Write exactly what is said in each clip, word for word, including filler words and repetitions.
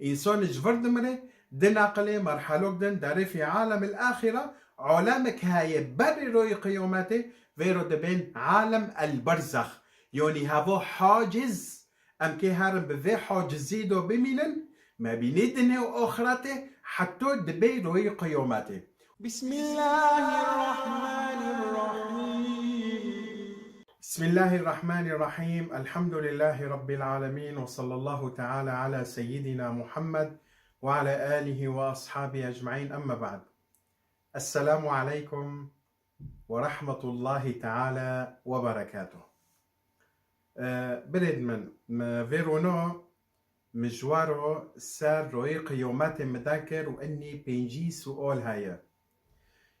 Însan ji vir dimire, di naqilê merhelok din derê fî alemil axîre, alemek heye berê royê qiyametê, vêro dibên alem el berzex. Yonî hevo haciz, em kê herin bi vê hacizî do bimînin, me bînî dinê û axretê, heto dibê royê qiyametê. Bismillahirrahmanirrahim. بسم الله الرحمن الرحيم. الحمد لله رب العالمين، وصلى الله تعالى على سيدنا محمد وعلى آله وأصحابه أجمعين. أما بعد. السلام عليكم ورحمة الله تعالى وبركاته. Ee, Birêd min, me vê rono, min ji waro ser royê qiyometê min dan kir û enî pêncî sual heye.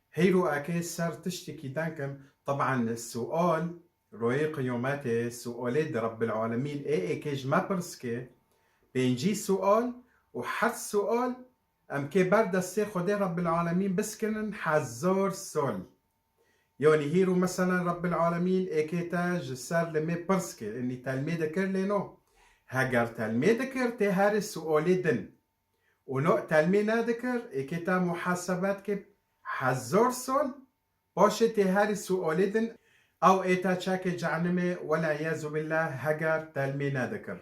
Heyro eke ser tiştekî dan kim, teban sual, royê qiyometê, sualê di Rabbil Alemîn ê êkê ji me pirs ke, pêncî sual û her sual em kê ber destê Xwedê Rabbil Alemîn biskinin hezar sal. Yanî hîro meselen Rabbil Alemîn êkê te ji ser li me pirs ke, enî telmê dikir lê no. Heger telmê dikir tê herê sualê din. Û no telmê nedikir, êkê te muhasebet ke hezar sal, paşê tê herî sualê din, ew ê te çekê cehenimê, wela iyazu billah, heger telmê nedikir.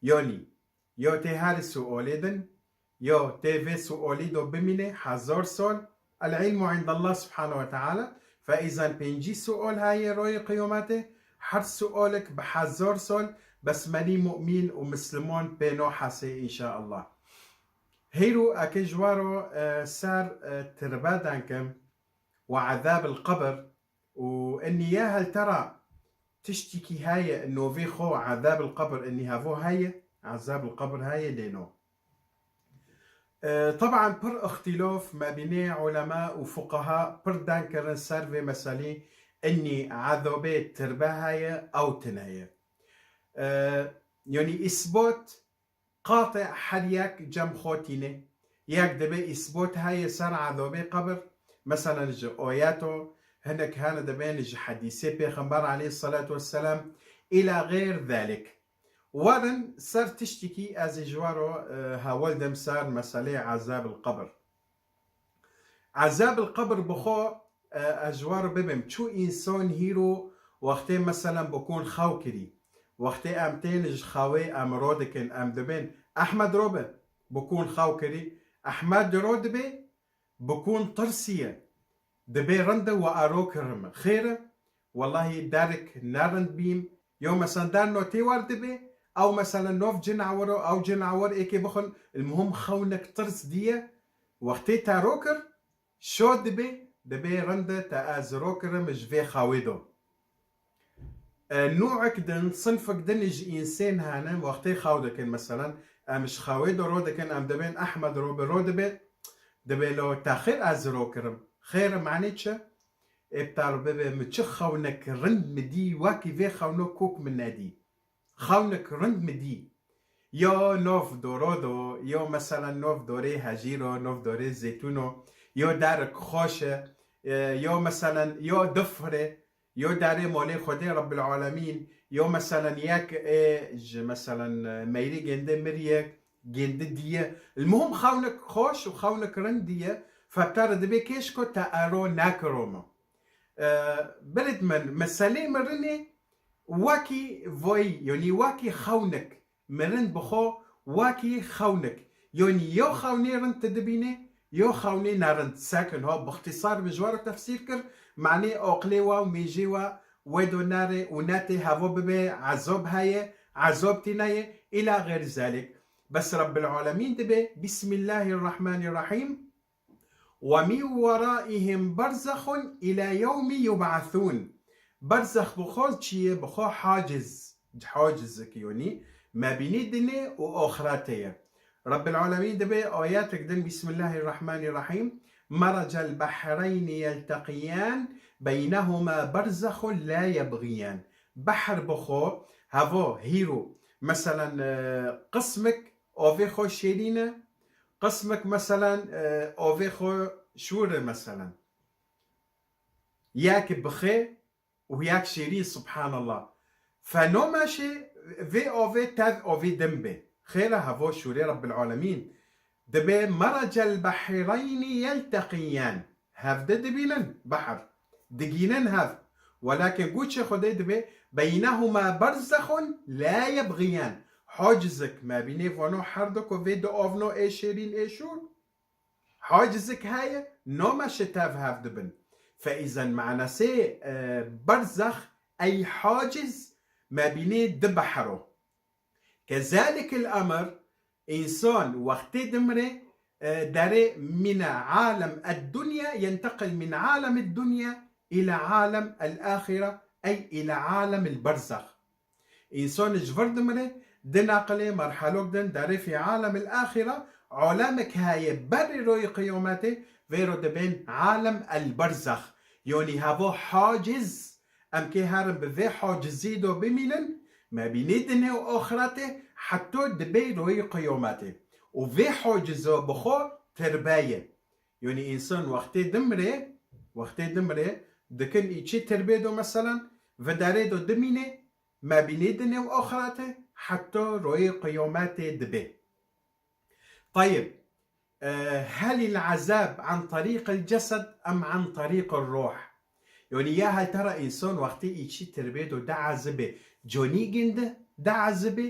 Yanî, yo tê herî sualê din, yo tê vê sualî do bimîne hezar sal, El ilmu indallah subhanahu ve teala. Fe îzan pêncî sual heye royê qiyometê, her sualek bi hezar sal, bes menî mu'mîn û misliman pê no hesê înşaallah. Heyro eke ji waro, e, ser, e, tirbe dan kim, û ezab el qebir, û enî ya hel tera tiştekî heye novê xwe ezab el qebir, enî hevo heye, ezab el qebir heye lê no. E, teban pir îxtîlof me bînê ulema û fuqaha pir dan kirin ser vê meselê, enî ezabê tirbe heye ew tune ye. E, yanî îsbot qate her yek cem xwe tîne. Yek dibe îsbot heye ser ezabê qebir, meselen ji oyeto, hinek hene dibên ji hedîsê Pêxember aleyhisselatu vesselam, îla xeyr zelik. Werin ser tiştekî ez ê ji we re, e, hewl dem ser meseleyê ezab el qebir. Ezab el qebir bi xwe, e, ez ji we re bibim. Çû însan hîro wextê meselen bikûn xew kirî. Wextê em tên ji xewê em ro dikin, em dibên, Ehmed ro be, bikûn xew kirî. Ehmed ro dibe, bikûn tirsiye. Dibê rind e we ero kirim. Xêr e? Wellahî derek nerind bîm. Yo meselen der no tê wer dibe, ew meselen nov cin ewiro, ew cin ewir êkê bixwin, el muhim xewnek tirs diye. Wextê te ro kir, şo dibe, dibê rind e te ez ro kirim ji vê xewê do. E, nûek din, sinfek din ji însên hene, wextê xew dikin, meselen, em ji xewê de ro dikin, em dibên Ehmed ro bi ro dibe, dibê lo te xêr ez ro kirim. Xêr e, manê çi? Ê bi te re bibe, min çi xewnek rind mi dî, wekî vê xewno kok min nedî. Xewnek rind mi dî. Yo nov doro do, yo meselen nov dorê hejîr o, nov dorê zeytûn o, yo derek xweş e, e, yo meselen yo difir e, yo derê molê Xwedê Rabbil Alemîn, yo meselen yek ê ji meselen, e, meyrî gêndê miriye, gêndi diye. El muhim xewnek xweş û xewnek rind diye, fe bi te re dibê kêş ku te ero nekiro me. E, Birêd min, meselê mirinê wekî vayî, yanî wekî xewnek, mirin bi xwe wekî xewnek. Yanî yo xewnê rind tu dibînê, yo xewnê nerind. Sekin ha, bi îxtîsar min ji we re tefsîr kir, manê aqilê we û mêjê we wê do nere û netê hevo bibe, ezob heye, ezob tîne ye, îla xeyr zalik. Bes Rabbil Alemîn dibe, Bismillahirrahmanirrahîm. ومن ورائهم برزخ إلى يوم يبعثون. Berzex bi xwe çi ye? Bi xwe haciz, hacizik yonî, mebînî dinê û axretê ye. Rabbil Alemîn dibe ayetek din, Bismillahirrahmanirrahîm, مرج البحرين يلتقيان بينهما برزخ لا يبغيان. Behr bi xwe, hevo, hîro, meselen, e, qismek avê xwe şêrîn e, qismek, meselen, e, avê xwe şûr e, meselen. Yek bixê û yek şêrîn, subhanallah. Feno meşê vê avê tev avê din bê. Xêr e, hevo şûrê Rebbil Alemîn. Dibê meracel behreynî yelteqîyen. Hevdi dibînin, behr. Digînin hev. Welakin goçê Xwedê dibê beynehuma berzexun la yebxîyen. Hacizik mebînê vano her du ku vê du avno ê şêrîn ê şûr. Hacizik heye, nome ji tev hev dibin. Fe îzen manasê, e, berzex ey haciz mebînê di behro. Kezalikil emr, însan wextê dimrê, e, derê mine alem ed-dunya, yenteqil min alem ed-dunya ila alem el-axira, ey ila alem el-berzex. Însan ji vir dimire, di naqilê merhelok din derê fî alemil axira, alemek heye berê royê qiyametê, vê ro dibên alem el berzex. Yonî hevo haciz, em kê herin bi vê hacizî do bimînin, mebînî dinê û axretê, heto dibê royê qiyametê. Û vê hacizo bi xwe tirbe ye. Yonî însan wextê dimire, wextê dimire, dikin îçê tirbê do meselan, vi derê do dimîne, mebînê dinê û axirete heta royê qiyametê dibe. Tayib, e, helîl ezab an tarîqil cesed em an tarîqil ruh? Yonî ya hal tera însan wextê îçî tirbê do diezibê, conî ginde diezibê,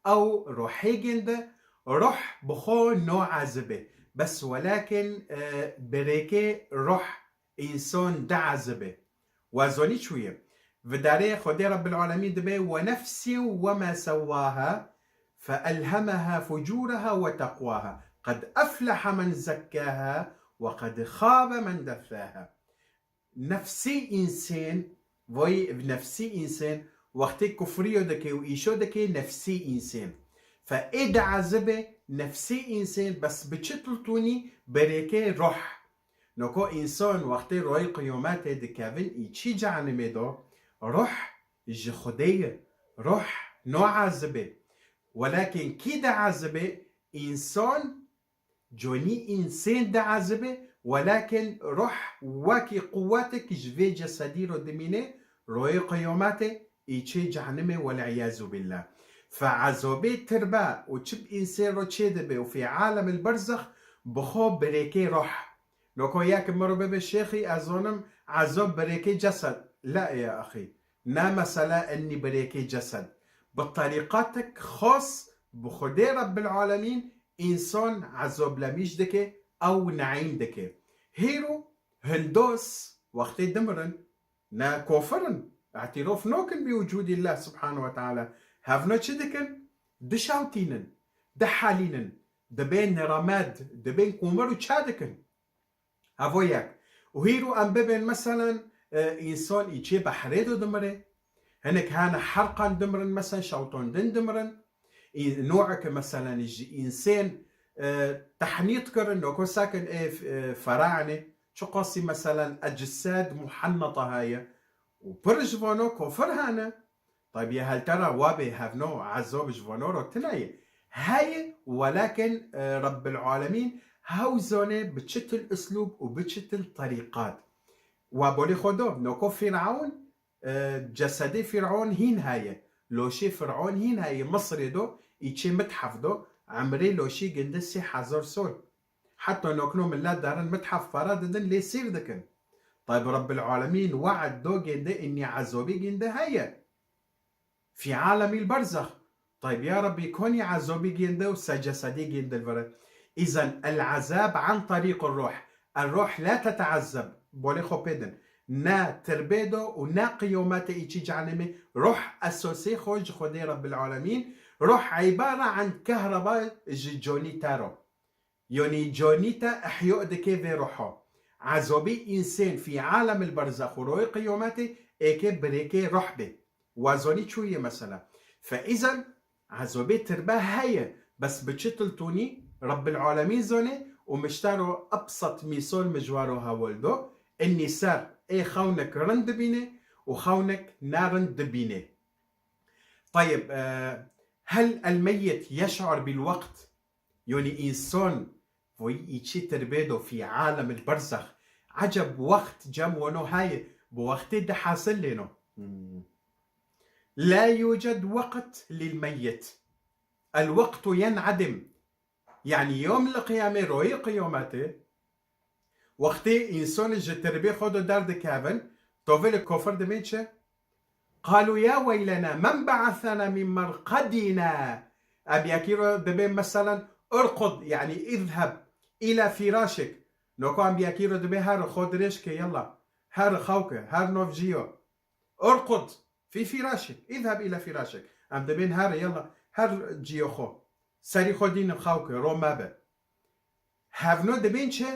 ew ruhê ginde, ruh bi xwe no ezibê. Bes welakin, e, birêkê ruh însan diezibê. Wa zonî çûye. Vi derê Xwedê Rebbil Alemîn dibe, "Ve nefsî ve ma sewwâha, fe elhemeha fucûreha ve teqwâha. Qed efleha men zekkâha, ve qed xabe men dessâha." Nefsî însen, vay nefsî însen, wextê kufriyo dike û îşo dike nefsî însen. Fe ê diezibê nefsî însen, bes bi çi tiltûnî? Birêkê ruh. Noko însan wextê royê qiyometê dikevin îçî cehenimê do, ruh ji Xwedê ye, ruh no ezibê. Welakin kî diezibê? Însan, conî însên diezibê, welakin ruh wekî quwetek ji vê cesedî ro dimîne, royê qiyometê îçê cehenimê, wel'iyazu billah. Fe ezobê tirbe û çi bi însê ro çê dibe û fî alemil berzex bi xwe birêkê ruh. Noko yek miro bibe şêxî, ez zonim ezob birêkê cesed. La ya axî. Ne mesela ennî birêkê cesed. Bi terîqatek xas bi Xwedê Rebbil Alemîn însan ezob lemîş dike ew neîm dike. Hêro hindos wextê dimirin, ne kofir in, îtîrof nokin bi wicûdî Allah subhanahu ve teala. Hevno çi dikin? Dişewtînin, dihelînin, dibên remed, dibên komir û ça dikin. Hevo yek. Û hîro em bibên meselen, e, însan îçê behrê do dimire. Hinek hene herqan dimirin, meselen şewtondin dimirin. Î-, noeke meselen ji însên, e, tehnît kirin, noko sekin ê, e, feraane. Çiqasî meselen ecised muhenneta heye. Û pir ji vano kofir hene. Tabiye heltera wa bê hevno ezob ji vano ro tune ye. Heye, welakin, e, Rebbil Alemîn hew zane bi çitil uslûb û bi çitil terîqat. Wa bolê xwe do, noko Fîraun, e, cesedê Fîraun hîn heye. Loşê Fîraun hîn heye. Misirê do, îçê mithef do, emrê loşî ginde sê hezar sol. Heta nokno millet derin mithef para didin lê sîr dikin. Tayyib Rebbil Alemîn we'd do ginde, innî ezobî ginde heye. Fî alemîl berzex. Tayyib ya Rebbî konî ezobî ginde û se cesedî ginde li vire. Îzen el ezab an tarîq el ruh. El ruh la teteezeb. Bolê xwe pê din. Ne tirbê do û ne qiyomete îçî cehennemê. Ruh esosê xwe ji Xwedê Rebbil Alemîn. Ruh îbare an kehreba ji conî te ro. Yonî conî te ihya dike vê ruha. Ezobî însên fî alemil berzex û royê qiyometê êkê birêkê ruh bê. Wa zonî çûyê mesela. Fe îzen ezobê tirbe heye, bes bi çi tiltûnî Rebbil Alemîn zane û miştero ebsat mîsol mijwaro hewil do, innî ser ê xewnek rind dibîne û xewnek nerind dibîne. Tayyib, e, hel el meyyit yeş'ur bil weqt? Yonî însan voyî îçî tirbê do fî alemil berzex. Eceb wext cem weno heye, bi wextê dihasil lêno. Hmm. La yuced weqt lil meyyit. الوقت ينعدم. Yani yom li qiyamê, royê qiyametê, wextê însan ji tirbê xwe de derdikevin, tovê li kofir dibên çi? قالوا يا ويلنا من بعثنا من مرقدنا. Em yekî re dibên meselen ارقد، yani اذهب إلى فراشك. Noko em yekî re dibê her xwe dirêj ke, yalla, her xew ke, her nov ciyo. ارقد في فراشك، اذهب إلى فراشك. Em dibên her, yalla, her ciyo xwe. Serî xwe dînin xew ke, ro mebe. Hevno dibên çi?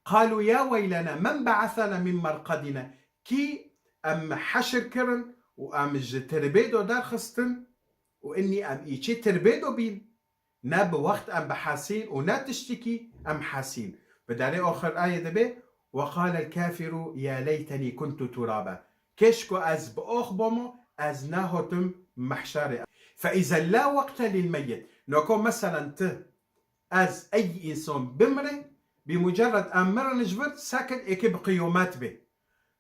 قالوا يا ويلنا من بعثنا من مرقدنا. Kî em heşir kirin û em ji tirbê do derxistin û inî em îçê tirbê do bîn. Ne bi wext em bihesîn û ne tiştikî em hesîn. Bi derê axir ayê dibe, وقال الكافر يا ليتني كنت ترابا. Keşko ez bi ox bomo, ez nehotim mehşerê. فإذا لا وقت للميت. Noko meselen ti, ez, ey însan bimre, bi mucerred em mirin ji vir, sekin êkê bi qiyomet bê.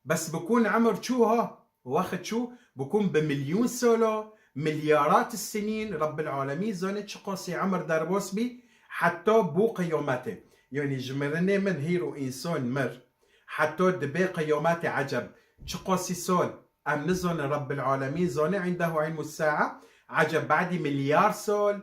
Bes bikûn emir çû ha, wext çû, bikûn bi milyûn solo, milyarat sinîn, Rabbil Alemîn zane çiqasî emir derbas bî, heta bû qiyametê. Yanî ji mirinê min hîro însan mir, heta dibê qiyametê eceb çiqasî sol, em nizanin, Rabbil Alemîn zane, indehu ilmu sa'a, eceb badî milyar sol,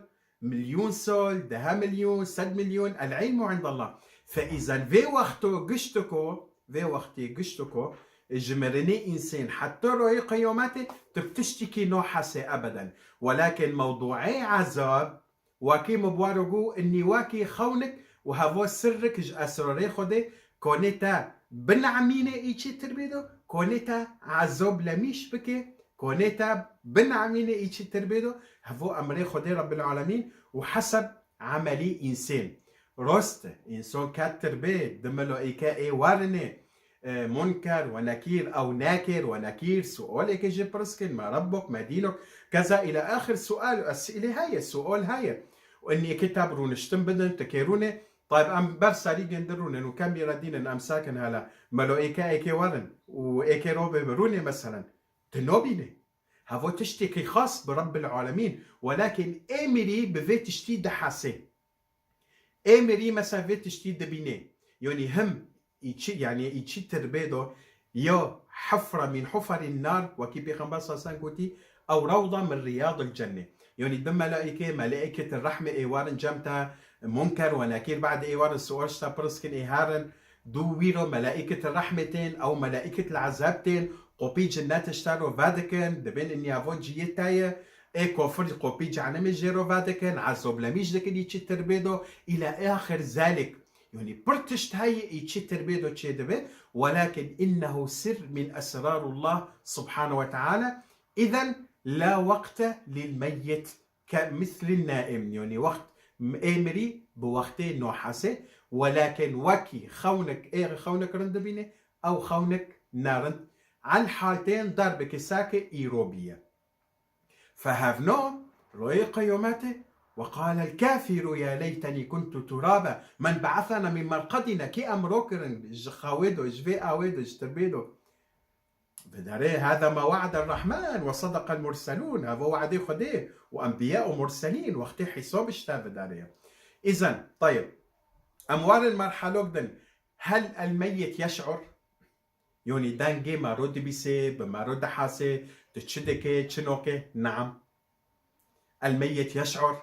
milyûn sol, dehe milyûn, sed milyûn, el ilmu indallah. Fe îzen vê wexto giştiko, vê wextê giştiko, ji mirinê însên heta royê qiyametê tu bi tiştikî nohesê ebeden. Welakin mewduê ezab, wekî min bi we re got, inî wekî xewnik û hevo sirrik ji esrarê Xwedê, konê te binemîne îçî tirbê do, konê te ezob lemîş bike, konê te binemîne îçî tirbê do, hevo emrê Xwedê Rabbil Alemîn û heseb emelî însên. Rost e, însan ket tirbê, di melaîke ê werine, e, Munker ve Nekîr, ew Nekir ve Nekîr, sualeke jê pirs kin, me Rebbuk, me dînuk, keza île axir sual û esîle heye, sual heye. Û inî eke te bi rûniştin bidin, tu kê rûne, tayb em ber serî gêndi rûnin û kemî re dînin em sekin hele, melaîke êkê werin û êkê robê bi rûnê meselen. Tu nobînê. Hevo tiştekî xas bi Rabbil Alemîn, welakin ê mirî bi vê tiştî dihesê. Ê mirî mesela vê tiştî dibînê. Yanî him îçî, yanî îçî tirbê do, ya hufre min huferin nar, wekî Pêxember sallallahu aleyhi ve sellem gotî, ew rewda min riyadil cenne. Yanî di melaîke, melaîketil rehmê ê werin cem te, Munker ve Nekîr, bad ê werin sual ji te pirs kin, ê herin, dû wî ro melaîketil rehmê tên, ew melaîketil ezab tên, qopî cinnetê ji te ro vedikin, dibên inî evo ciyê te ye, ê kofir qopî cehennemê jê ro vedikin, ezob lemîş dikin îçî tirbê do, île axir zalik. Yanî pir tişt heye îçî tirbê do çêdibe, welakin innehu sir min esrarullah subhanahu ve teala, îzen la wekte lil meyyit. Ke mislin naim, yanî wext m-, ê mirî bi wextê nohesê, welakin wekî xewnik, ê xewnik rind dibîne, ew xewnik nerind. El hal tên der bike sake îro bîye. Fe hevno, royê qiyametê, ve qalel kafiru ya leyteni kuntu turaba, men be'esena min merqedina, kî em ro kirin ji xewê do, ji vê awê do, ji tirbê do. Bi derê, hada ma wa'adar Rahman ve sadaqal murselûn. Heva we'dê Xwedê û enbiya û murselîn, wextê hîsab işte bi derê. Îzen, tayib. Em warin merhelok din. Hel el meyyit yeş'ur? Yanî dengê me ro dibîsê, bi me ro dihasê, tu çi dikê, çi nokê? Neam. El meyyit yeş'ur.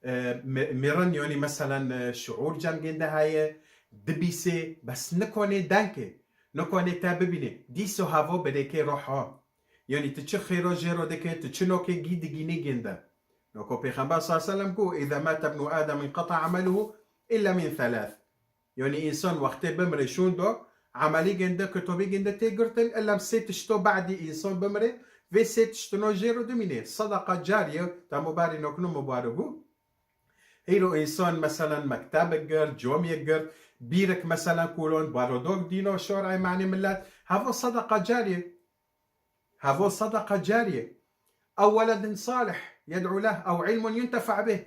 E, mi-, mirin, yanî meselen, e, şuur cem gênde heye, dibîsê, bes nikonê dengê, nikonê te bibînê. Dîso hevo birêkê roh ha. Yanî tu çi xêro jê ro dike, tu çi nokê gî digînê gênde. Noko Pêxember sallallahu aleyhi ve sellem got, "Îza mate ibnu Adem inqeta ameluhu illa min thalath." Yanî însan wextê bimire şûn do, emelî gênde, kitobî gênde tê girtin, illa sê tişto badî însan bimire, vê sê tiştino jê ro dimîne. Sedeqa cariye, te mubarî nokno mubarî bû. Hîro însan meselen mektebek girt, comyek girt, bîrek meselen kulon, barodok dîno şorê manî millet, hevo sedeqa cariye. Hevo sedeqa cariye. Ew weledin salih yed'u leh, ew ilmun yuntefa bih.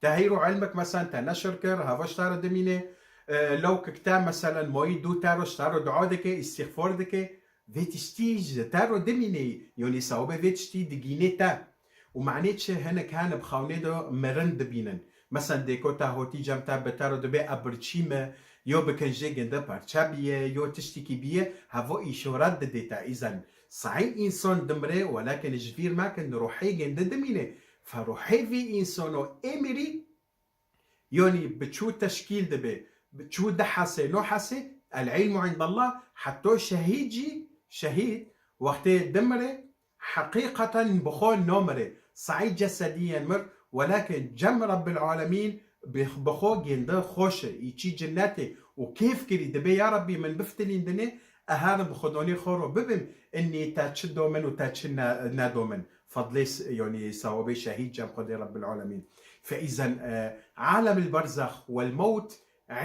Te heyro ilmek mesen te neşir kir, hevo ji te re dimîne. E, lewkek te meselen mayî dû te ro, ji te ro dua dike, îstîxfor dike. Vê tiştî ji te ro dimîne. Yanî sewabê vê tiştî digînê te. Û manê çi, hinek hene bi xewnê de mirin dibînin. Mesen dêko te hotî cem te bi te re dibê ev birçî me, yo bi kinjê ginde parça biye, yo tiştekî biye, hevo îşoret didê te îzen. Sahî însan dimre, welakin ji vîr mekin ruhê ginde dimîne. Fe ruhê vî însano ê mirî, Yanî bi çû teşkîl dibe, bi çû du hesê, nû hesê, el ilmu indallah, heta şehîd jî, şehîd, wextê dimire, heqîqeten bi xwe namire. Sahî cesediyen mir, welakin cem Rabbil Alemîn bi, bi xwe gênde xweş e, îçî cinnetê û kêf kirî dibe, ya Rabbî min biftilîndinê, e herin bi xwedonê xwe ro bibim, innî te çi do min û te çi ne, nedo min. Fadlê s-, yanî sewabê şehîd cem Xwedê Rabbil Alemîn. Fe îzen, e, alem el berzex wel mewt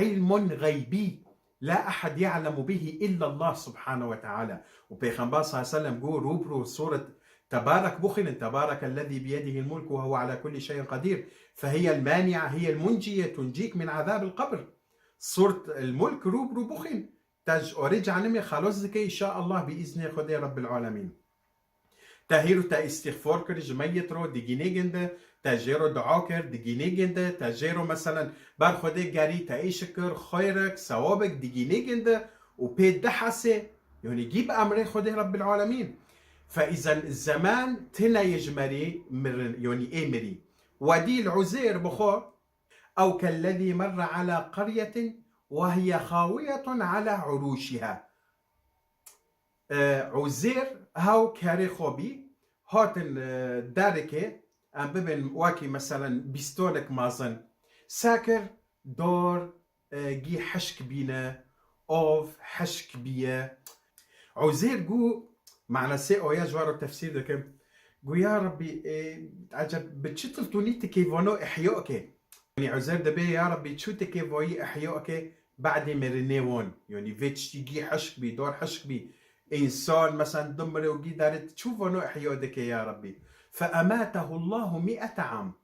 ilmun xeybî la ehed ya'lemu bihi illallah subhanahu ve teala. Û Pêxember sallallahu aleyhi ve sellem got, rû bi rû suret Tebarek bixwînin, Tebarekellezî biyedihil mulk ve huve ala kulli şeyin qadir. Fehiyel mani'a hiyel munciye tuncik min azabil qabr. Suret el Mulk rû bi rû bixwîn. Te ji orê cehennemê xelos dike, înşaallah, bi îznê Xwedê Rabbil Alemîn. Te hîr û te îstîxfor kir ji meyit ro, digînê ginde, te jê ro dua kir, digînê ginde, te jê ro, meselen, ber Xwedê gerî, te îşik kir, xeyrek, sewabek, digînê ginde û pê du hesê, yanî gî bi emrê Xwedê Rabbil Alemîn. Fe îzen zeman tine ye ji merî mirin, yanî ê mirî. Wedî li Uzêr bi xwe, ew kellezî merre ala qaryetin ve hiye xawiyetun ala urûşiha. E, Uzêr hew kerê xwe bî, hatin, e, derekê, em bibin wekî meselen bîstonek mezin, sekir dor, e, gî hişk bîne, av hişk bîye. Uzêr gu, manasê oya ji we re tefsîr dikim. Gu, ya Rabbî, e, eceb bi çi tir tu nî tikê vano ihya ke? Yanî Uzer dibê, ya Rabbî, çû tikê vayî ihya ke, badê mirinê wan. Yanî vê tiştî gî hişk bî, dor hişk bî. Însan, mesen, dimire û gî derê çû vano ihya dike, ya Rabbî. Fe emâtehu Allahu mi'ete am.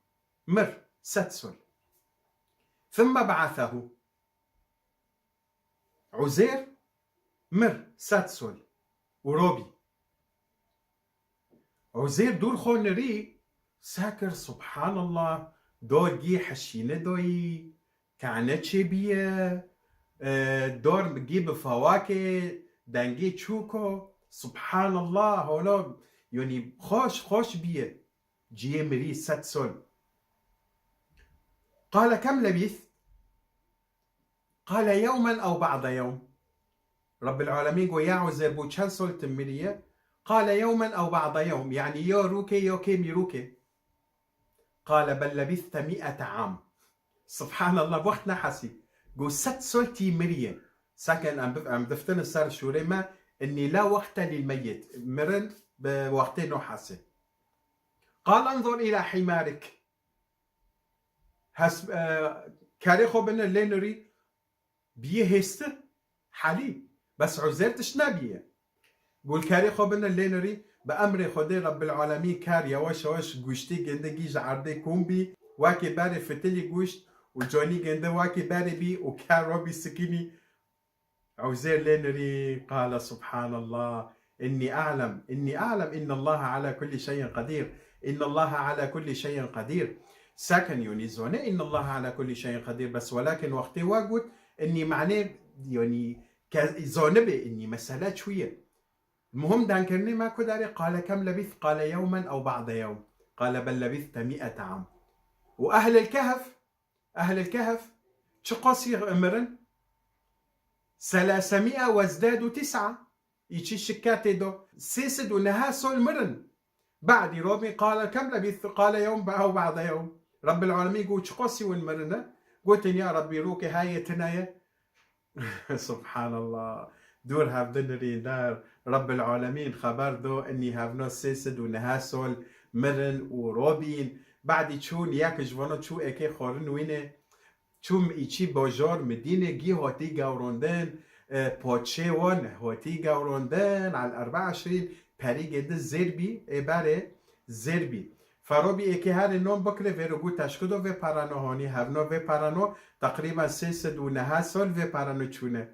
Mir, sed sol. Thumme ba'asehu. Uzêr mir, sed sol û robî. Uzêr dûr xwe nirî, sekir, Subhanallah, dor gî hişîne doyî, kane çêbiye, e, dor gî bi fawakê, dengê çûko, Subhanallah, holo, yanî xweş, xweş biye. Ciyê mirî sed sol. Qale kem lebîth? Qale yewmen ew ba'de yewm. Rabbil Alemîn got, ya Uzer, bû çend sol tu miriye? Qale yewmen ew ba'de yewm. Yanî ya rûkê ya kêmî rûkê. Qale bel lebîthte mi'ete am. Subhanallah, wext nehesî. Got, sed sol tî miriye. Sakin em bif-, em diftinin ser şûrê me, innî la wexte lil meyyit. Mirin bi wextê nehesê. Qal enzur ila himarik. Hes-, e, kerê xwe bine lê nirî, biyê hêsti, helî. Bes Uzer tişt nebiye. Gul kerê xwe bine lê nirî, bi emrê Xwedê Rabbil Alemîn ker yavaş yavaş guştî ginde gî ji erdê kom bî, wekî berê fitilî guşt û canî ginde wekî berê bî û ker robî sikînî. Uzêr lê nirî, qale, Subhanallah, innî a'lem, innî a'lem, innallaha ala kulli şeyin qadir, innallaha ala kulli şeyin qadir. Sakin, yanî zone, innallaha ala kulli şeyin qadir, bes welakin wextê we got, innî manê, yanî ke-, zonibe, innî mesele çûye. Muhim dankirinê me ku darê, qale kem lebîth, qale yewmen ew ba'de yewm, qale bel lebîthte mi'ete am. Û ehlil kehf, Ehlil Kehf çiqasî mirin? Selasemîe wezdadu tis'a. Îçî şiketê do. Sê sed û neha sol mirin. Badî robî qale kem lebîth, qale yewm be-, ew ba'de yewm. Rabbil Alemîn got, çiqasî win mirine? Gotin, ya Rabbî, rûkê heyê tine ye. Subhanallah. Dûr hevdin rînder. Rabbil Alemîn xeber do, innî hevno sê sed û neha sol mirin û robîn. Badî çûn, yek ji vano çû êkê xwarin wînê. Çû îçî bajor Midînê gî hatî gewrandin, e, paçê wan hatî gewrandin, al erba eşrîn perî gêdi zêr bî, ê berê zêr bî. Ferobî êkê herê non bikirê vêro got, teşkido vê perano honî, hevno vê perano, teqrîben sê sed û neha sol vê perano çûne.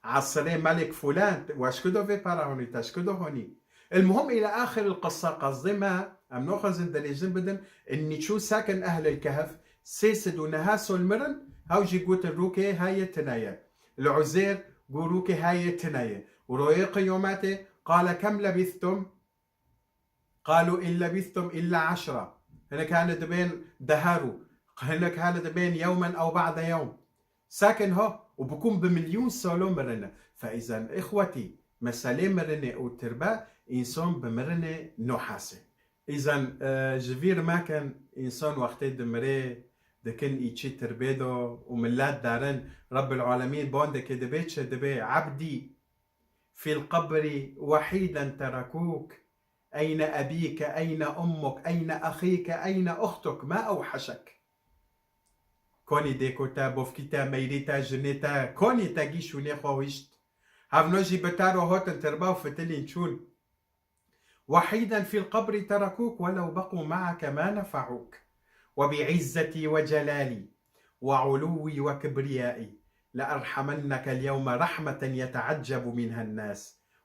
Esrê Melik Fulan, weşkido vê pera honî, teşkido honî. El muhim île axir el qisa, qezdê me, Em naxwazin dirêjin bidin, innî çû sekin ehlil kehf, sê sed û neha sol mirin, hew jî gotin rûkê heye tine ye. Li Uzêr got rûkê heye tine ye. Û royê qiyametê, qale kem lebîstum? Qalu in lebîstum illa eşra. Hinek hene dibên deher û hinek hene dibên yewmen ew ba'de yewm. Sakin ha û bikûn bi milyon salo mirine. Fe îzen îxwetî, meselê mirinê û tirbe, însan bi mirinê nohase. Îzen, e, ji vîr mekin, însan wextê dimirê, dikin îçî tirbê do û millet derin, Rabbil Alemîn bandekê dibê çi dibê, Ebdî, fîl qebri wehîden terekûk, eyne ebîke, eyne ummuk, eyne exîke, eyne uxtuk, ma ewheşek. Konî dêko te, bofkî te, meyrî te, jinê te, konî te gî şûnê xwe hişt. Hevno jî bi te re hatin tirba û fitilîn çûn. وحيدا في القبر تركوك ولو بقوا معك ما نفعوك. وبعزتي وجلالي وعلوي وكبريائي لأرحمنك اليوم رحمة يتعجب منها الناس،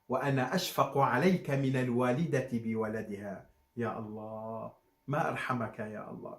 وأنا أشفق عليك من الوالدة بولدها. يا الله، ما أرحمك يا الله.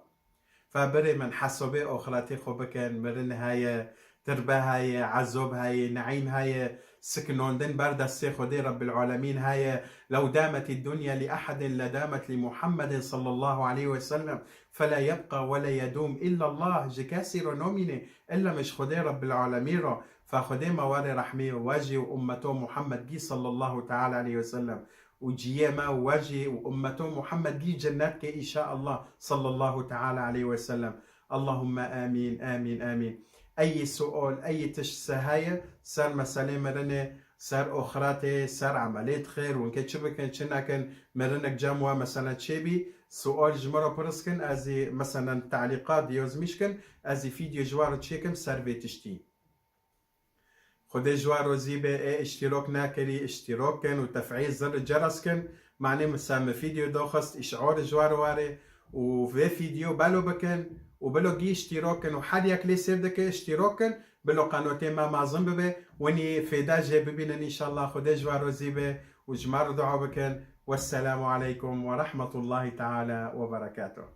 Fe birê min hesabê oxiretê xwe bikin, mirin heye, tirbe heye, ezob heye, neîm heye, sikinandin ber destê Xwedê Rebbil Alemîn heye. لو دامت الدنيا لأحد لدامت لمحمد صلى الله عليه وسلم، فلا يبقى ولا يدوم إلا الله. Ji kesî re namîne, illa ji Xwedê Rebbil Alemîn re. Fe Xwedê me warê rehmê we jî û ummeto Muhammed gî sallallahu teala aleyhi ve sellem. û ciyê me û we jî û ummeto Muhammed gî cennet ke, înşaallah, sallallahu teala aleyhi ve sellem. Allahümme amîn, amîn, amîn. Eyî sual, eyî tişt se heye, ser meselê mirinê, ser oxiretê, ser emelê xêr, winke çi bikin, çi nekin, mirinek cem we meselen çêbî, sual ji min re pirs kin, ez ê meselen telîqat yazmîş kin, ez ê fîdyo ji we re çêkim ser vê tiştî. Xwedê ji we rozî be, ê îştîrok nekirî, îştîrok kin û tefîl zirê ceres kin. Manê min se min fîdyo doxist, îşor ji we re ware û vê fîdyo belo bikin û bilo gî îştîrok kin û her yek lê sêr dike îştîrok kin, bilo qenotê me mezin bibe, winî fêda jê bibînin înşallah. Xwedê ji we rozî be û ji me re dua bikin. Wesselamu aleykum ve rahmetullahi teala ve berekatuh.